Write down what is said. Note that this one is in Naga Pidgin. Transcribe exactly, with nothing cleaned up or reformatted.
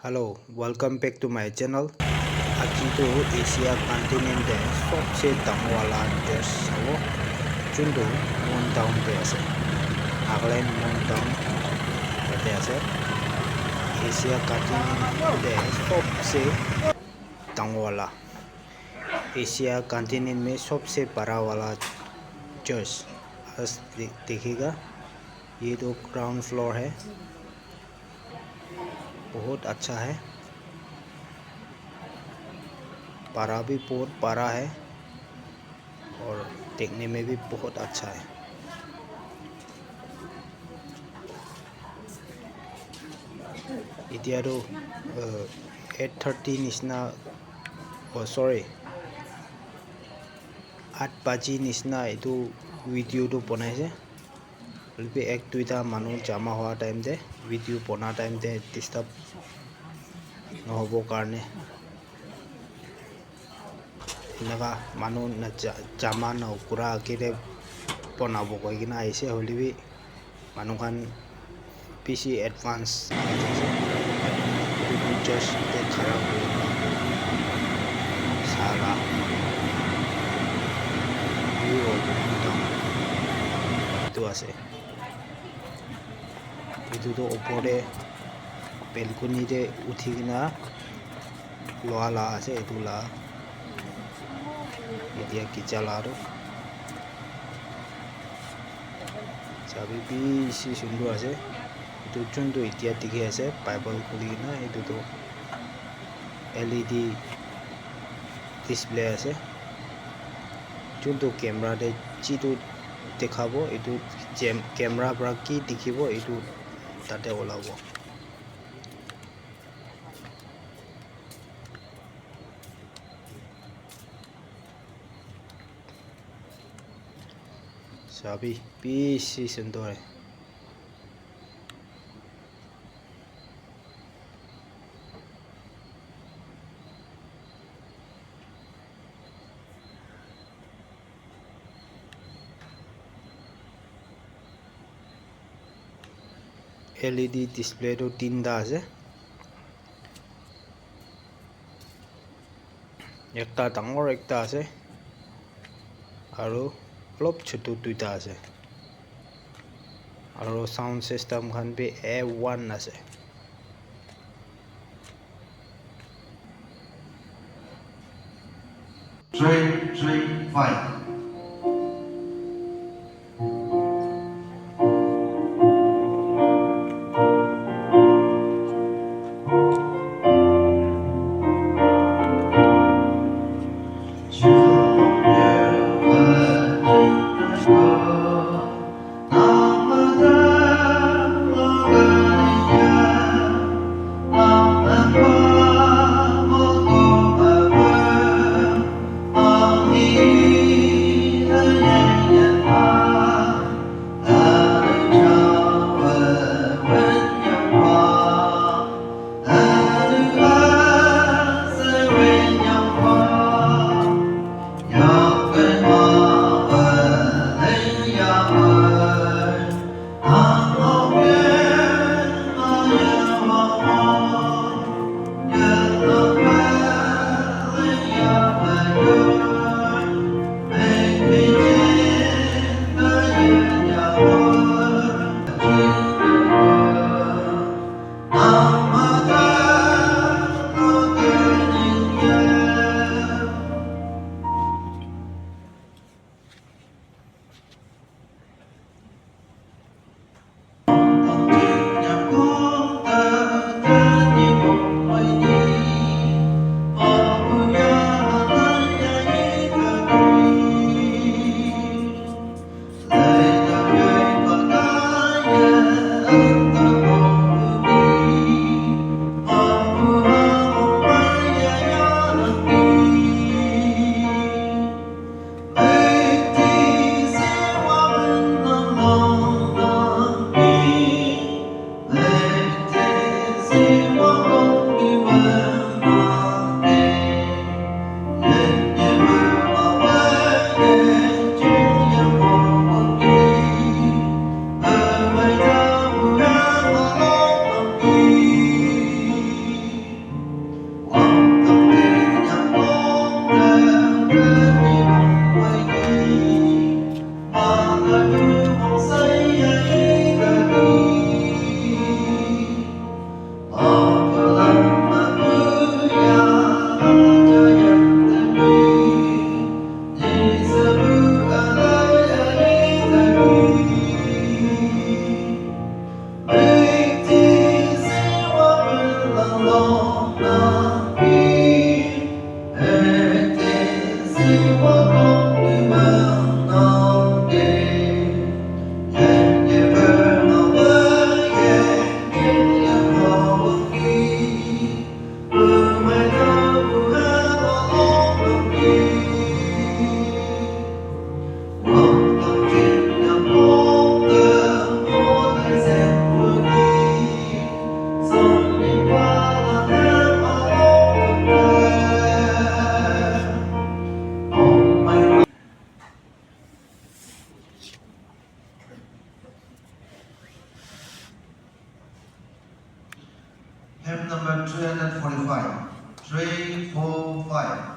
Hello, welcome back to my channel. Aji tu Asia continent te sobse dangor wala church sabo, juntu Mon Town te ase. Nagaland Mon Town tate ase. Asia continent te sobse dangor wala, Asia continent mein sobse bada wala church. Aaj de- dekhega, ye to ground floor hai. बहुत अच्छा है, बड़ा भी बहुत बड़ा है और देखने में भी बहुत अच्छा है। Etia tu, uh, eight thirty nisna, oh sorry, eight baji nisna etu video tu banai ase. Hoilebi ek duita manu jama hua time te, video bona time te disturb nohobo karne, eneka manu na ja- jama nokura age te bonabo koi kena ahise. Hoilebi manu khan bishi advance ahi ase. Etu church te khara kuri kena sala view of Mon Town etu ase. Etu tu upor te balcony te uthi kena loa la ase etu la. Etia kicha la tu sabi bishi sundur ase. Etu juntu etia dikhi ase Bible khuli kena, etu tu L E D display ase. Juntu camera te chitu dekhabo, etu cam- camera para ki dikhibo, etu tate olabo. Sabi bishi sundur hai. L E D display tu tinta ase. Ekta dangor ekta ase, aru olop chutu duita ase, aru sound system khan bi A one ase. Three, three, five. Hymn number three hundred forty-five. Three four five.